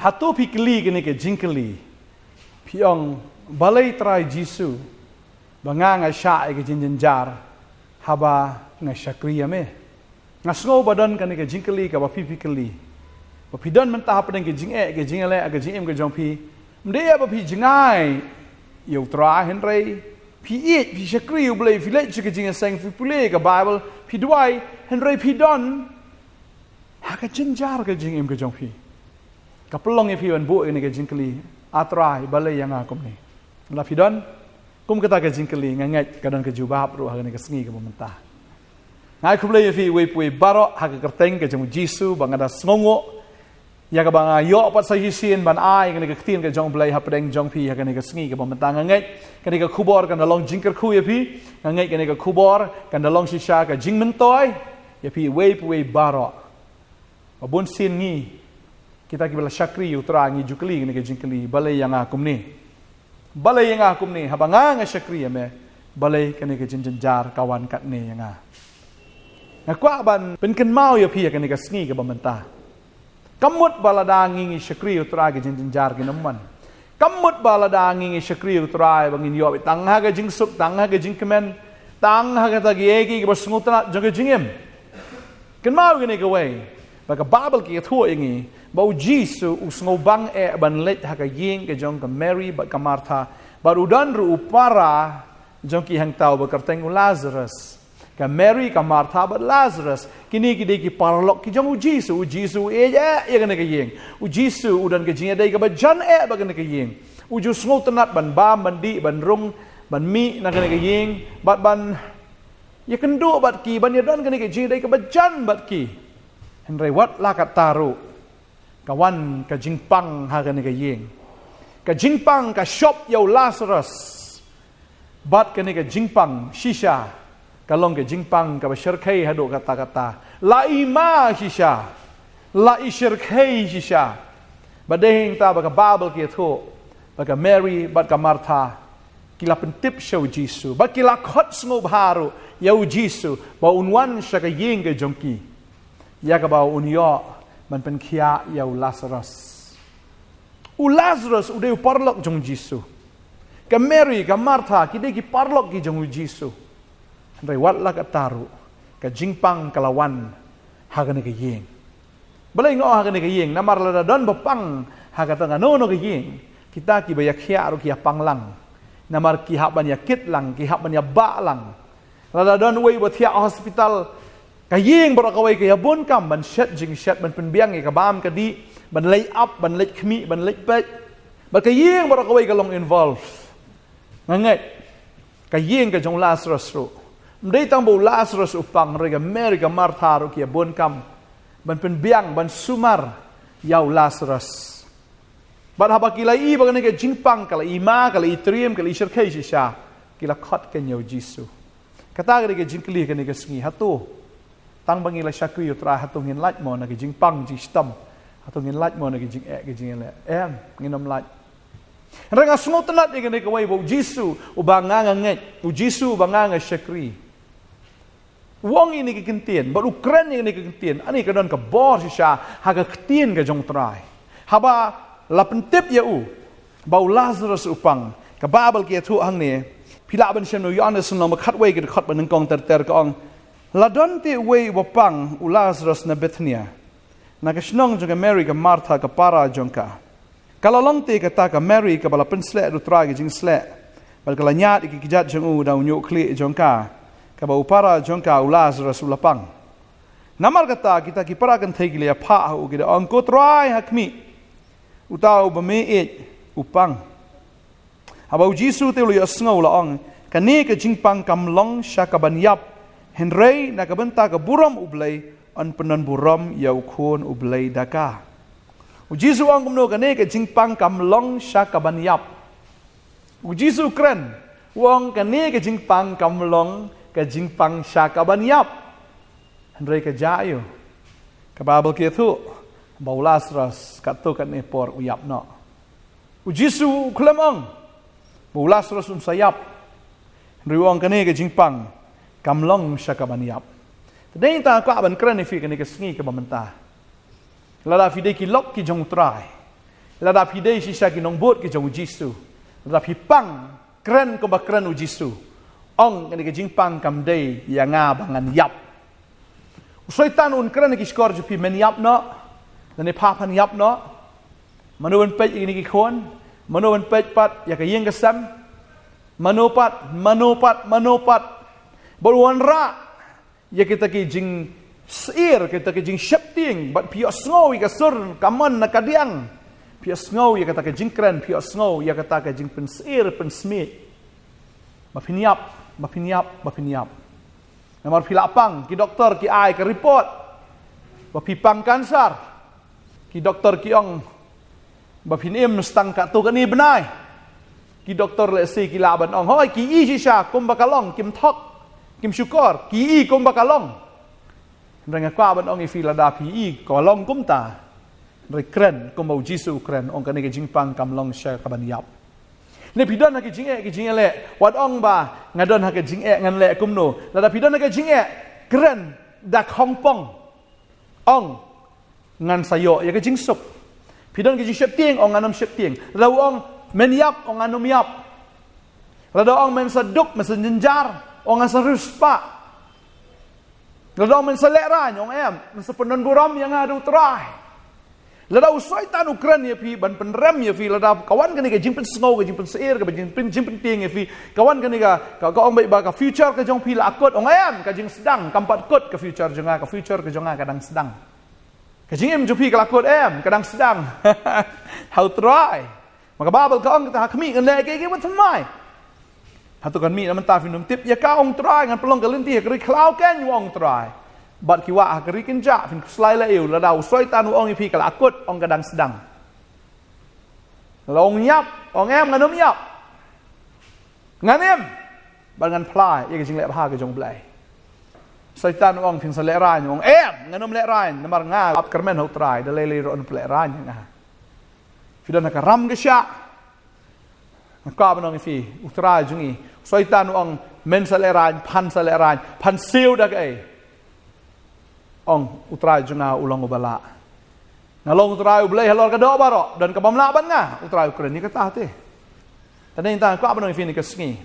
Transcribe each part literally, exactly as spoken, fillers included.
Hato phi kylli kane ka jingkylli, phi ong, balei Trai Jisu ba nga nga shah ïa ka jingjynjar haba nga shakri ïa me? Nga sngew ba don kane ka jingkylli kaba phi phi kylli, ba phi don mynta hapdeng ka jingeh, ka jingeh, ka jingim ka jong phi. Ym dei ba phi jngai ïa U Trai, hynrei phi ïeit, phi shakri U Blei, phi leit sha ka jingïaseng, phi pule ka Baibl, phi duwai, hynrei phi don ha ka jynjar ka jingim ka jong phi. Ka pynlong ïa phi ban buh ïa kane ka jingkylli, A Trai, balei ïa nga kumne? La phi don kum kata ka jingkylli, nga ngeit ka don ka jubab ruh ha kane ka sngi kaba mynta. Nga ai khublei ïa phi uwei pa uwei baroh ha ka kyrteng ka jong U Jisu, ba nga da sngewnguh ïa kaba nga ïoh pat sa shisien ban ai kane ka ktien ka jong U Blei hapdeng jong phi ha kane ka sngi kaba mynta. Nga ngeit kane ka khubor kan da long jingkyrkhu ïa phi. Nga ngeit kane ka khubor kan da long shisha ka jingmyntoi ïa phi uwei pa uwei baroh. Ba bun sien ngi, kita kiba la shakri ïa U Trai, ngi ju kylli kane ka jingkylli, balei ïa nga kumne? Balei ïa nga kumne? Haba nga nga shakri ïa me, balei kane ka jingjynjar ka wan katne ïa nga? Nga kwah ban pynkynmaw ïa phi ha kane ka sngi kaba mynta. Kam mut ba lada ngi ngi shakri ïa U Trai ka jingjynjar kin ym wan. Kam mut ba lada ngi ngi shakri ïa U Trai ba ngin ïoh tang ha ka jingsuk, tang ha ka jingkmen, tang ha kata kiei kiei kiba sngewtynnat jong ka jingim. Kynmaw kane kawei, ba ka Baibl ka ïathuh ïa ngi ba U Jisu u sngewbang eh ban leit ha ka ïing ka jong ka Mary bad ka Martha, bad u don ruh u para jong ki hangta uba kyrteng u Lazarus. Ka Mary, ka Martha bad Lazarus, kine ki dei ki paralok ki jong U Jisu. U Jisu u ïeit eh ïa kane ka ïing. U Jisu u don ka jingïadei kaba jan eh bad kane ka ïing. U ju sngewtynnat ban bam, ban dih, ban rung, ban mih na kane ka ïing, bad ban ïakynduh bad ki, ban ïadon kane ka jingïadei kaba jan bad ki. Hynrei wat la katta ruh, ka wan ka jingpang ha kane ka ïing. Ka jingpang ka shop ïa u Lazarus. Bad kane ka jingpang shisha ka long ka jingpang kaba shyrkhei haduh katta katta. La i ma shisha, la i shyrkhei shisha. Bad dei hangta ba ka Baibl ka ïathuh ba ka Mary bad ka Martha ki la pyntip sha U Jisu, bad ki la khot sngewbha ruh ïa U Jisu ba un wan sha ka ïing ka jong ki, ïa kaba un ïoh ban pynkhiah ïa u Lazarus. U Lazarus u dei u paralok jong U Jisu. Ka Mary, ka Martha, ki dei ki paralok ki jong U Jisu. Hynrei wat la katta ruh, ka jingpang ka la wan ha kane ka ïing. Balei nga ong ha kane ka ïing? Namar lada don ba pang ha kata kano kano ka ïing, kita kiba ïakhiah ruh ki ïapang lang. Namar ki hap ban ïakit lang, ki hap ban ïabah lang. Lada don uwei uba thiah hospital, ka ïing baroh kawei ka ïabunkam ban shet jingshet, ban pynbiang ïa ka bam ka dih, ban leit ap, ban leit khmih, ban leit peit. Bad ka ïing baroh kawei ka long involve. Nga ngeit ka ïing ka jong u Lazarus ruh, ym dei tang ba u Lazarus u pang, hynrei ka Mary, ka Martha ruh ki ïabunkam ban pynbiang, ban sumar ïa u Lazarus. Bad haba ki la i ba kane ka jingpang ka la i ma, ka la i triem, ka la i shyrkhei shisha, ki la khot keiñ ïa U Jisu. Kata ka dei ka jingkylli kane ka sngi, hato tang ba ngi la shakri ïa U Trai, hato ngin lait mo na ka jingpang jingshitom? Hato ngin lait mo na ka jingeh, ka jingeh? Em, ngin ym lait. Hynrei nga sngewtynnat ïa kane kawei ba U Jisu uba nga nga ngeit, U Jisu uba nga nga shakri, u ong ïa kane ka ktien, bad u kren ïa kane ka ktien. Ani ka don ka bor shisha ha ka ktien ka jong U Trai. Haba la pyntip ïa u ba u Lazarus u pang, ka Baibl ka ïathuh hangne, phi lah ban shem na u Ïoannis lynnong ba khatwei ka dkhot ba nyngkong ter ter, ka ong, la don te uwei uba pang, u Lazarus, na Bethania, na ka shnong jong ka Mary, ka Martha, ka para jong ka. Ka la long te kata ka Mary kaba la pynsleh da U Trai ka jingsleh, bad ka la ñiad ïa ki kjat jong u da u ñiuhkhlieh jong ka, kaba u para jong ka u Lazarus u la pang. Namar kata kita ki para kynthei ki la ïaphah ha u, ki da ong, ko Trai, ha khmih, uta uba me ïeit u pang. Haba U Jisu te u la ïohsngew, u la ong, kane ka jingpang kam long sha ka ban ïap, hynrei na ka bynta ka burom U Blei yn pyndonburom ïa U Khun U Blei da ka. U Jisu u ong kumno? Kane ka jingpang kam long sha ka ban ïap. U Jisu u kren, u ong kane ka jingpang kam long ka jingpang sha ka ban ïap. Hynrei ka jia aiu? Ka Baibl ka ïathuh ba u Lazarus katto katne por u ïap noh. U Jisu u khlem ong ba u Lazarus un sa ïap. Hynrei u ong kane ka jingpang kam long sha ka ban ïap. Te dei tang kwah ban kren ïa phi kane ka sngi kaba mynta. Lada phi dei ki lok ki jong U Trai, Lada phi dei shisha ki nongbud ki jong u Jisu, lada phi pang kren kumba kren u Jisu, ong kane ka jingpang kam dei ïa nga ba ngan ïap. U Soitan un kren ha ki shkor jong phi, men ïap noh, lane pha phan ïap noh. Mano ban peit ïa kine ki khun? Mano ban peit pat ïa ka ïing ka sem? Mano pat, mano pat, mano pat? Bad u wanrah ïa kita ki jingsyier, kita ki jingsheptieng, bad phi ïohsngew ïa ka sur kamon na kadiang. Phi ïohsngew ïa kata ka jingkren, phi ïohsngew ïa kata ka jingpynsyier pynsmiej. Ba phin ïap, ba phin ïap, ba phin ïap. Namar phi la pang, ki doktor ki ai ka report ba phi pang kansar. Ki doktor ki ong ba phin im tang katto katne bnai. Ki doktor lehse ki lah ban ong, hooid, ki i shisha kumba ka long, kim thok, kim shukor, ki i kumba ka long. Hynrei nga kwah ban ong ïa phi, lada phi i ka long kumta, hynrei kren kumba u Jisu u kren, ong kane ka jingpang kam long sha ka ban ïap. Ne phi don ha ka jingeh, ka jingeh leh, wat ong ba nga don ha ka jingeh ngan leh kumno. Lada phi don ha ka jingeh, kren da khongpong, ong ngan sa ïoh ïa ka jingsuk. Phi don ka jingsheptieng, ong ngan ym sheptieng. Lada u ong men ïap, ong ngan ym ïap. Lada u ong men sa duk, men sa jynjar, ong ngan sa riewspah. Lada u ong men sa lehraiñ, ong em, men sa pyndonburom ïa nga da u Trai. Lada u Soitan u kren ïa phi ban pynrem ïa phi, lada ka wan kane ka jingpynsngew, ka jingpynsyier, ka jingpyn-, jingpyntieng ïa phi, ka wan kane ka, ka, ka ong beit ba ka future ka jong phi la kut, ong em, ka jingsdang, kam pat kut ka future jong nga, ka future ka jong nga ka dang sdang. Ka jingim jong phi ka la kut, em, ka dang sdang ha u Trai. Ma ka Baibl ka ong, kata ha khmih ngan leh kiei kiei ba thymmai. Hato kan mih na mynta? Phin ym tip ïa ka, ong Trai, ngan pynlong ka lynti ha ka ri khlaw keiñ, ong Trai. Bad ki wah ha ka ri kynjah, phin khuslai leh aïu lada u Soitan u ong ïa phi ka la kut, ong ka dang sdang. Lada ong ïap, ong em, ngan ym ïap. Ngan im bad ngan phla ïa ka jingleh bha ka jong u Blei. Soitan u ong phin sa lehraiñ, ong em, ngan ym lehraiñ, namar nga ap kyrmen ha u Trai, da lei lei ruh un pynlehraiñ ïa nga. Phi don ha ka ram ka shah. Nga kwah ban ong ïa phi, u Trai jong ngi, Soitan u ong men sa lehraiñ, phan sa lehraiñ, phan siew da kaei? Ong, u Trai jong nga u long uba lah. Nga long u Trai U Blei halor ka doh baroh, don ka bym lah ban nga, u Trai u kren ïa kata te. Te nangta nga kwah ban ong ïa phi kane ka sngi,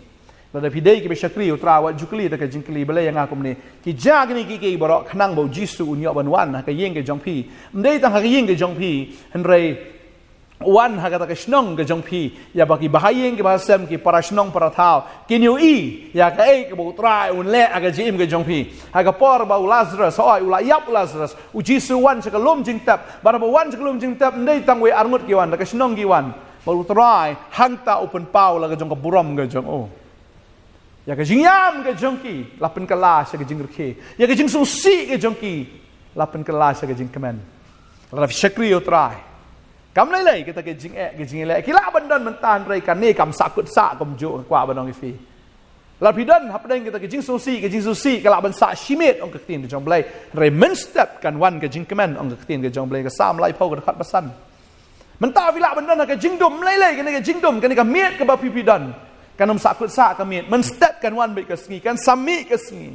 lada phi dei kiba shakri u Trai, wat ju kylli da ka jingkylli, balei ïa nga kumne? Ki jia kine kiei kiei baroh khnang ba u Jisu un ïoh ban wan ha ka ïing ka jong phi. Ym dei tang ha ka ïing ka jong phi, hynrei wan ha kata ka shnong ka jong phi, ïa ba ki bahaïing, ki bahasem, ki para shnong para thaw kin ïohi ïa kaei kaba u Trai un leh ha ka jingim ka jong phi. Ha ka por ba u Lazarus, hooid, u la ïap u Lazarus, u Jisu u wan sha ka lum jingtep. Bad haba u wan sha ka lum jingtep, ym dei tang wei ar ngut ki wan, da ka shnong ki wan. Bad u Trai hangta u pynpaw la ka jong ka burom ka jong u. Ïa ka jingïam ka jong ki la pynkylla sha ka jingrkhie. Ïa ka jingsngewsih ka jong ki la pynkylla sha ka jingkmen. Lada phi shakri ïa u Trai, kam lei lei kita ki jingeh, ki jingeh leh ki lah ban don mynta, hynrei kane kam sah kut sah kumjuh, nga kwah ban ong ïa phi. Lada phi don hapdeng kita ki jingsngewsih, ki jingsngewsih ka lah ban sah shi miet, ong ka ktien ka jong u Blei, hynrei mynstep kan wan ka jingkmen, ong ka ktien ka jong u Blei, ka Salm laiphew ka dkhot ba san. Mynta phi lah ban don ha ka jingdum, ym lei lei kane ka jingdum, kane ka miet kaba phi phi don, kan ym sah kut sah ka miet, mynstep kan wan beit ka sngi, kan sa mih ka sngi.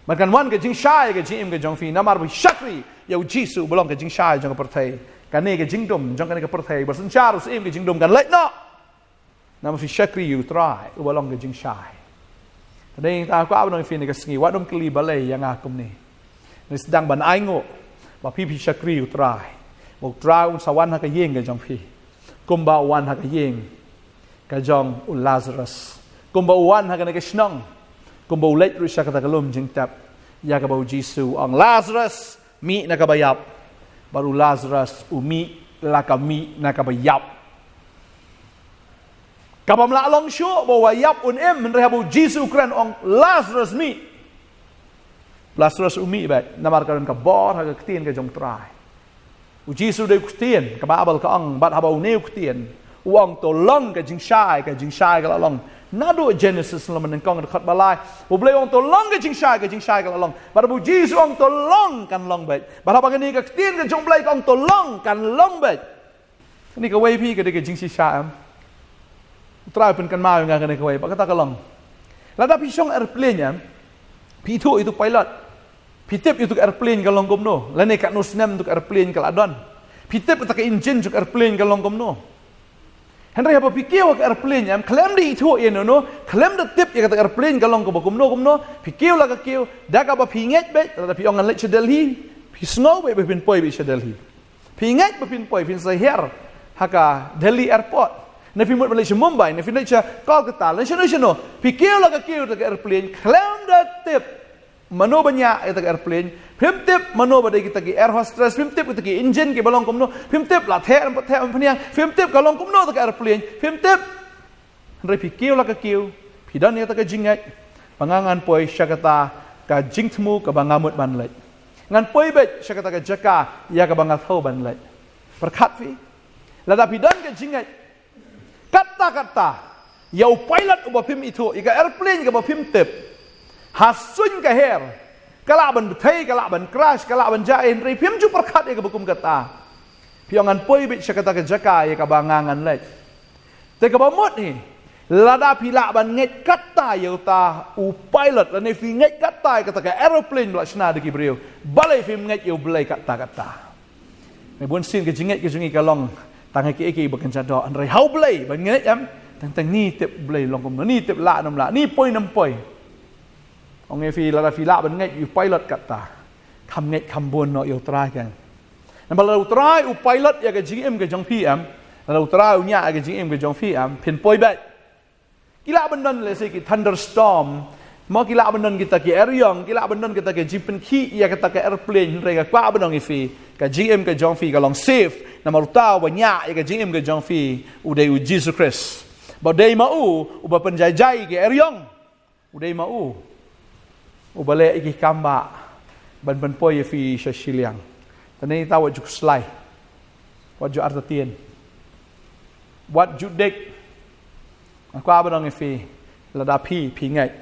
Bad kan wan ka jingshai ha ka jingim ka jong phi, namar ba phi shakri ïa u Jisu uba long ka jingshai jong ka pyrthei. Kane ka jingdum jong kane ka pyrthei, ba synshar u Syiem ka jingdum kan leit noh. Namar phi shakri ïa u Trai uba long ka jingshai. Te nangta nga kwah ban ong ïa phi kane ka sngi, wat ym kylli balei ïa nga kumne. Ngi sdang ban ainguh ba phi phi shakri ïa u Trai, ba u Trai un sa wan ha ka ïing ka jong phi, kumba u wan ha ka ïing ka jong u Lazarus, kumba u wan ha kane ka shnong, kumba u leit ruh sha kata ka lum jingtep, ïa kaba u Jisu u ong, Lazarus, mih na kaba ïap. Bad u Lazarus u mih la ka mih na kaba ïap. Kaba ym lah long shuh ba uba ïap un im, hynrei haba u Jisu u kren, ong, Lazarus, mih. Lazarus u mih beit namar ka don ka bor ha ka ktien ka jong u Trai. U Jisu dei u ktien, ka Baibl ka ong, bad haba une u ktien u ong, to long ka jingshai, ka jingshai ka la long. Naduh Genesis lynnong nyngkong dkhot ba lai, U Blei u ong to long ka jingshai, ka jingshai ka la long. Bad haba u Jisu u ong to long, kan long beit. Bad haba kane ka ktien ka jong U Blei ka ong to long, kan long beit. Kane kawei phi ka dei ka jingshisha, em? U Trai u pynkynmaw ïa nga kane kawei, bad kata ka long, lada phi shong airplane, em, phi ithuh ïa utu u pilot, phi tip ïa utu ka airplane ka long kumno, lane katno snem utu ka airplane ka la don. Phi tip kata ka engine jong ka airplane ka long kumno. Hynrei haba phi kiew ha ka airplane, em, khlem da ithuh ïa no no, khlem da tip ïa kata ka airplane ka long kaba kumno kumno, phi kiew la ka kiew, da kaba phi ngeit beit, lada phi ong ngan leit sha Delhi, phi sngew beit ba phin poi beit sha Delhi. Phi ngeit ba phin poi, phin sa hiar ha ka Delhi airport. Ne phi mut ban leit sha Mumbai, ne phin leit sha Kolkata, leit shano shano. Phi kiew la ka kiew ha ka airplane, khlem da tip mano ba ñiah ïa kata ka airplane, phim tip mano ba dei kita ki air hostess, phim tip kita ki engine kiba long kumno, phim tip la theh, em pat theh, em phniang, phim tip ka long kumno kata ka airplane, phim tip. Hynrei phi kiew la ka kiew, phi don ïa kata ka jingngeit ba nga ngan poi sha kata ka jingthmu kaba nga mut ban leit. Ngan poi beit sha kata ka jaka ïa kaba nga thew ban leit. Pyrkhat phi, lada phi don ka jingngeit, katta katta, ïa u pilot uba phim ithuh, ïa ka airplane kaba phim tip, ha suiñ ka her, ka lah ban bthei, ka lah ban crash, ka lah ban jah, hynrei phim ju pyrkhat ïa kaba kum kata. Phi ong ngan poi beit sha kata ka jaka ïa kaba nga ngan leit. Te kaba mut hi, lada phi lah ban ngeit katta ïa uta u pilot, lane phi ngeit katta ïa kata ka aeroplane ba la shna da ki briew, balei phim ngeit ïa U Blei katta katta? Ngi bun sien ka jingngeit ka jong ngi ka long tang ha kiei kiei ba kynja doh, hynrei ha U Blei ban ngeit, em, teng teng ni tip U Blei long kumno, ni tip lah ne ym lah, ni poi ne ym poi. Ong ïa phi, lada phi lah ban ngeit ïa u pilot katta, kham ngeit kham bun noh ïa U Trai, kan. Namar lada U Trai u pilot ïa ka jingim ka jong phi, em, lada U Trai u ñiah ïa ka jingim ka jong phi, em, phin poi beit. Ki lah ban don, let's say, ki thunderstorm, mo, ki lah ban don kita ki eriong, ki lah ban don kita ki jingpynkhih ïa kata ka airplane, hynrei nga kwah ban ong ïa phi, ka jingim ka jong phi ka long safe namar uta uba ñiah ïa ka jingim ka jong phi u dei U Jisu Khrist. Bad u dei ma u uba pynjai jai ïa ki eriong. U dei ma u uba leh ïa ki kam ba ban pynpoi ïa phi sha shiliang. Te nangta wat ju khuslai, wat ju artatien, wat ju dik. Nga kwah ban ong ïa phi, lada phi, phi ngeit,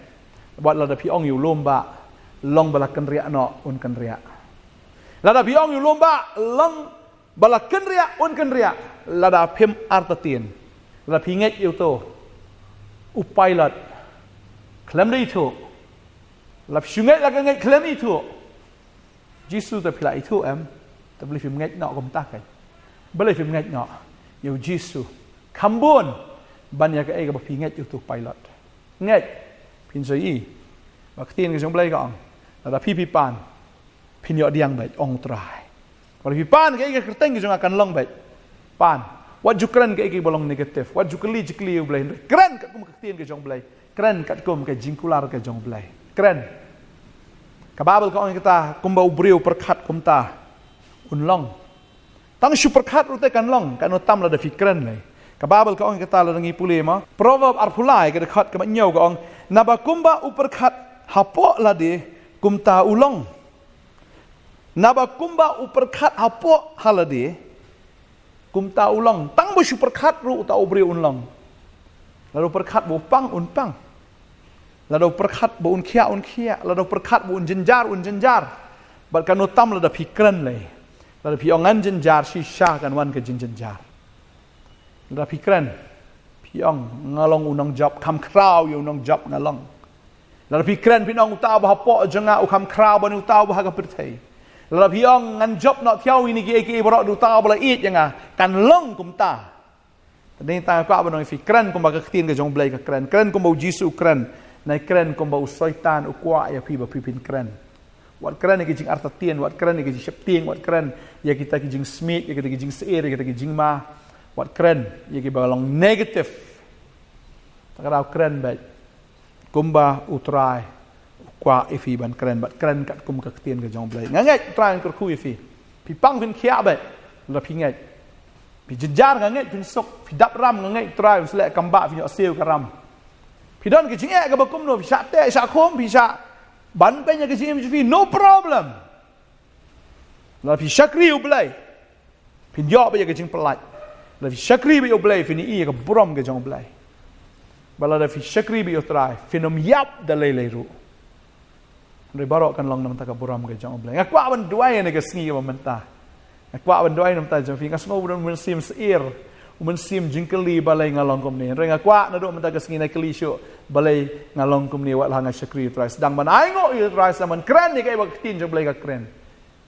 wat lada phi ong ïa u lum ba long ba la kynriah noh, un kynriah. Lada phi ong ïa u lum ba long ba la kynriah, un kynriah, lada phim artatien, lada phi ngeit ïa uto u pilot khlem da ithuh, lada phi shu ngeit la ka ngeit khlem ithuh. Jisu te phi la ithuh, em, te balei phim ngeit noh kumta, kan? Balei phim ngeit noh ïa U Jisu kham bun ban ïa kaei kaba phi ngeit ïa uto u pilot? Ngeit, phin sa ïohi ba ka ktien ka jong U Blei ka ong, lada phi, phi pan, phin ïoh pdiang beit, ong U Trai. Wat phi pan, kaei ka kyrteng ka jong nga kan long beit. Pan. Wat ju kren kaei kaei ba long negative. Wat ju kylli jingkylli ïa U Blei. Kren katkum ka ktien ka jong U Blei. Kren katkum ka jingkular ka jong U Blei. Kren. Ka Baibl ka ong ïa kata, kumba u briew u pyrkhat kumta un long. Tang shu pyrkhat ruh te kan long, kan ym tam lada phi kren lei. Ka Baibl ka ong ïa kata, lada ngi pule ma Proverb arphew lai, ka dkhot kaba hynñiew, ka ong, naba kumba u pyrkhat hapoh lade, kumta u long. Naba kumba u pyrkhat hapoh ha lade, kumta u long. Tang ba shu pyrkhat ruh uta u briew un long. Lada u pyrkhat ba u pang, un pang. Lada u pyrkhat ba un khiah, un khiah. Lada u pyrkhat ba un jynjar, un jynjar. Bad kan ym tam lada phi kren lei. Lada phi ong ngan jynjar, shisha kan wan ka jingjynjar. Lada phi kren, phi ong nga long u nongjop, kham khraw ïa u nongjop nga long. Lada phi kren, phin ong uta uba hapoh jong nga u kham khraw ban ïa uta uba ha ka pyrthei. Lada phi ong ngan jop noh thiaw ïa kine kiei kiei baroh da uta uba la ïeit ïa nga, kan long kumta. Te nangta nga kwah ban ong ïa phi, kren kumba ka ktien ka jong U Blei ka kren. Kren kumba U Jisu u kren. Nai kren kumba u Soitan u kwah ïa phi ba phi phin kren. Wat kren ïa ki jingartatien, wat kren ïa ki jingsheptieng, wat kren ïa kita ki jingsmiej, ïa kita ki jingsheptieng, ïa kita ki jingma. Wat kren ïa kiba long negative. Te ka daw kren beit kumba U Trai u kwah ïa phi ban kren, bad kren katkum ka ktien ka jong U Blei. Nga ngeit U Trai un kyrkhu ïa phi. Phi pang phin khiah beit lada phi ngeit. Phi jynjar nga ngeit phin suk, phi dap ram nga ngeit U Trai un sleh kam ba phin ïoh siew ka ram. Phi don ka jingeh kaba kumno, phi shah teh, shah khum, phi shah ban pynïaid ka jingim jong phi, no problem. Lada phi shakri U Blei, phin ïoh beit ïa ka jingpyllait. Lada phi shakri beit ïa U Blei, phin ïohi ïa ka burom ka jong U Blei. Bad lada phi shakri beit ïa U Trai, phin ym ïap da lei lei ruh. Hynrei baroh kan long na ka bynta ka burom ka jong U Blei. Nga kwah ban duwai ïa kane ka sngi kaba mynta. Nga kwah ban duwai na ka bynta jong phi, nga sngew u don u mynsiem sheptieng, u mynsiem jingkylli balei nga long kumne. Hynrei nga kwah naduh mynta ka sngi nai kylli shuh balei nga long kumne, wat la nga shakri U Trai. Sdang ban ainguh ïa U Trai, sdang ban kren ïa kaei ba ka ktien jong U Blei ka kren.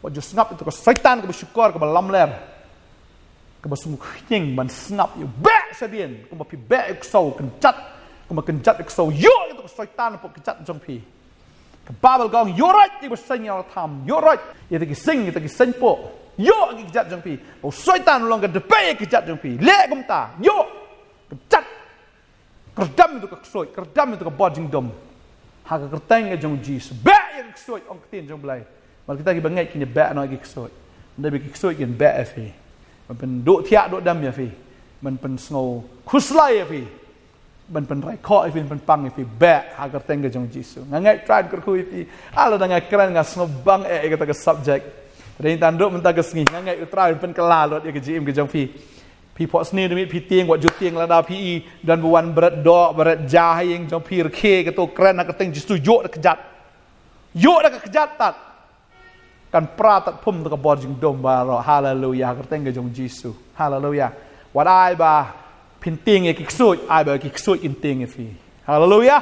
Wat ju sngap ïa uto u Soitan kaba shukor, kaba lamler. Ba sngewkhñiang ban sngap ïa u beh shadien, kumba phi beh ïa u ksew kynjat, kumba kynjat ïa u ksew, ïoh ïa u soitan hapoh kjat jong phi. Ka Baibl ka ong, ïoh roit ïa ba seng ïa u tham, ïoh roit ïa ta ki seng, ïa ta ki seng poh, ïoh ïa ki kjat jong phi. Ba u soitan u long ka dpei ïa ki kjat jong phi. Leh kumta, ïoh, kjat. Kyrdam ïa tu ka ksuid, kyrdam ïa tu ka bor jingdum. Ha ka kyrteng ka jong u Jisu. Beh ïa ki ksuid, ong ka ktien jong u Blei. Bad kita kiba ngeit kin ïa beh noh ïa ki ksuid. Ynda ba ki ksuid kin beh ïa phi. Ban pynduh thiah duh dem ïa phi. Ban pynsngew khuslai ïa phi. Ban pynrai khoh ïa phi, ban pynpang ïa phi. Beh ha ka kyrteng ka jong u Jisu. Nga ngeit Trai un kyrkhu ïa phi. Lada nga kren nga sngewbang eh ïa kata ka subject. Hynrei tang haduh mynta ka sngi nga ngeit u Trai un pynkylla lut ïa ka jingim ka jong phi. Phi phohsniew da miet phi tieng, wat ju tieng lada phi i don ba wan bret doh, bret ja ha ïing jong phi, rkhie kato, kren ha ka kyrteng Jisu, ïoh da ka kjat. Ïoh da ka kjat tad. Kan pra tad phum da ka bor jingdum baroh. Haleluia, ha ka kyrteng ka jong Jisu. Haleluia. Wat ai ba phin tieng ïa ki ksuid, ai ba ki ksuid kin tieng ïa phi. Haleluia.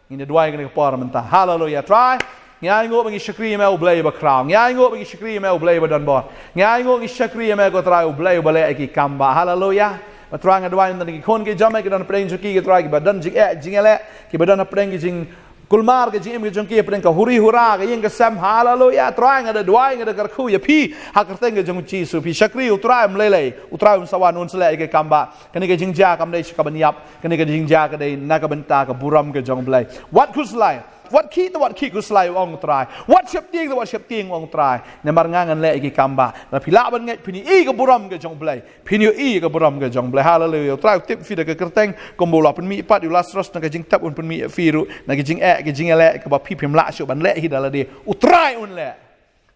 Ngin ïa duwai kane ka por mynta. Haleluia. Trai, ngi ainguh ba ngi shakri ïa me u Blei ba khraw. Ngi ainguh ba ngi shakri ïa me u Blei ba donbor. Ngi ainguh ngi shakri ïa me ko Trai u Blei uba leh ïa ki kam ba. Haleluia. Ba Trai nga duwai ynda ki khun ki jong me ki don hapdeng jong ki, ko Trai kiba don jingeh jingïaleh, kiba don hapdeng ki jingkulmar ka jingim ka jong ki, hapdeng ka huri hura ka ïing ka sem. Haleluia. Trai nga da duwai nga da kyrkhu ïa phi ha ka kyrteng ka jong u Jisu. Phi shakri u Trai um lei lei, u Trai un sa wan un sa leh ïa ki kam ba. Kane ka jingjia kam dei sha ka ban ïap. Kane ka jingjia ka dei na ka bynta ka burom ka jong u Blei. Wat khuslai. Wat khih te wat khih khuslai u ong u Trai. Wat sheptieng te wat sheptieng u ong u Trai. Namar nga ngan leh ïa ki kam ba. Lada phi lah ban ngeit phin ïohi ka burom ka jong u Blei. Phin ïohi ka burom ka jong u Blei. Haleluia. U Trai u tip ïa phi da ka kyrteng kumba u la pynmih pat ïa u Lasarus, na ka jingtep un pynmih ïa phi ruh. Na ka jingeh ka jingïaleh kaba phi phim lah shuh ban leh hi da lade. U Trai un leh.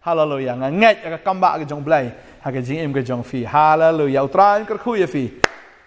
Haleluia. Nga ngeit ïa ka kam ba ka jong u Blei ha ka jingim ka jong phi. Haleluia. U Trai un kyrkhu ïa phi.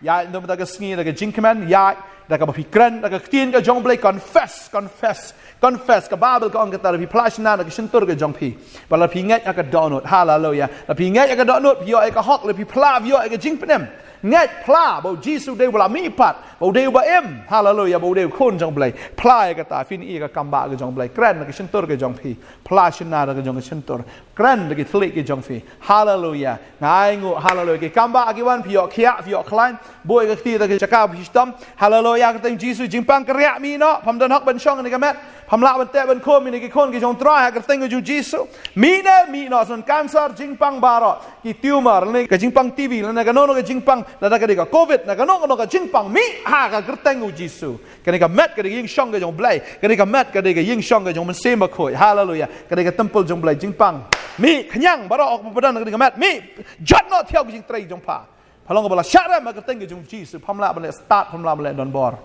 Ïaid na ka bynta ka sngi da ka jingkmen, ïaid da kaba phi kren da ka ktien ka jong u Blei, confess, confess, confess. Ka Baibl ka ong kata, lada phi phla shynna da ka shyntur ka jong phi, bad lada phi ngeit ha ka dohnud. Haleluia. Lada phi ngeit ha ka dohnud phi ïoh ïa ka hok, lada phi phla phi ïoh ïa ka jingpynim. Ngeit, phla ba u Jisu u dei uba la mihpat, ba u dei uba im. Haleluia. Ba u dei u khun jong u Blei. Phla ïa kata, phin ïohi ïa ka kam ba ka jong u Blei. Kren da ka shyntur ka jong phi. Phla shynna da ka jong ka shyntur. Kren da ki thylliej ki jong phi. Haleluia. Nga ainguh, haleluia. Ki kam ba ki wan, phi ïoh khiah, phi ïoh khlaiñ. Buh ïa ka kti da ka jaka ba phi shitom. Haleluia. Ka kyrteng Jisu, jingpang kynriah mih noh. Pham don hok ban shong ïa ka met. Pham lah ban teh ban khum ïa ki khun ki jong u Trai ha ka kyrteng ka jong u Jisu. Mih ne, mih noh, sngewbha cancer, jingpang baroh. Ki tumor, lane ka jingpang T B, lane kano kano ka jingpang, lane ka dei ka covid, lane kano kano ka jingpang, mih ha ka kyrteng u Jisu. Kane ka met ka dei ka ïingshong ka jong u Blei. Kane ka met ka dei ka ïingshong ka jong u Mynsiem Bakhuid. Haleluia. Ka dei ka templ jong u Blei, jingpang. Mih, khñiang baroh, ong ba don ha kane ka met, mih. Jot noh thiaw ka jingtrei jong pha. Pha long kaba la shah rem ha ka kyrteng ka jong u Jisu. Pham lah ban leh stad, pham lah ban leh donbor.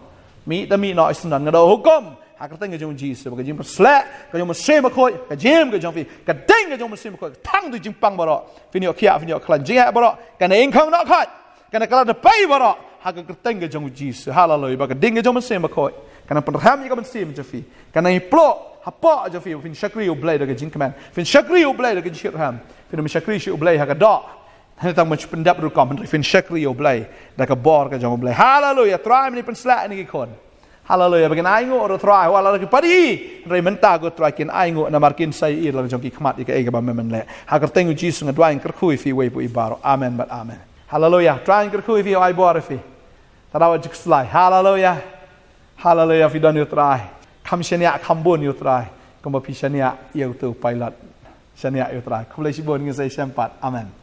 Mih te mih noh, ïa sngewdon, nga da hukum ha ka kyrteng ka jong u Jisu, ba ka jingpynshlur ka jong u Mynsiem Bakhuid, ka jingim ka jong phi, ka ding ka jong u Mynsiem Bakhuid, ka thang ïa tu jingpang baroh. Phin ïoh khiah, phin ïoh khlaiñ, jingeh baroh kan da ïeng khong noh khoit. Kan da kylla da pei baroh ha ka kyrteng ka jong u Jisu. Haleluia. Ba ka ding ka jong u Mynsiem Bakhuid kan da pynrhem ïa ka mynsiem jong phi. Kan da ïa ploh hapoh jong phi, phin shakri ïa u Blei da ka jingkmen. Phin shakri ïa u Blei da ka jingshitrhem. Phin ym shakri shuh ïa u Blei ha ka doh. Hynrei tang ban shu pyndep rukom, hynrei phin shakri ïa u Blei da ka bor ka jong u Blei. Haleluia. Trai, mynta pynshlur ïa kine ki khun. Haleluia. Ba kin ainguh ruh Trai, wat la ki pari. Hynrei mynta ko Trai kin ainguh namar kin sa ïohi la ka jong ki khmat ïa kaei kaba me men leh. Ha ka kyrteng u Jisu nga duwai, nga kyrkhu ïa phi uwei pa uwei baroh. Amen bad amen. Haleluia. Trai, nga kyrkhu ïa phi, ai bor ïa phi. Te da wat ju khuslai. Haleluia. Haleluia, phi don ïa u Trai. Kham shaniah, kham bun ïa u Trai. Kumba phi shaniah ïa utu u pilot. Shaniah ïa u Trai. Khublei shibun, ngin sa ïashem pat. Amen.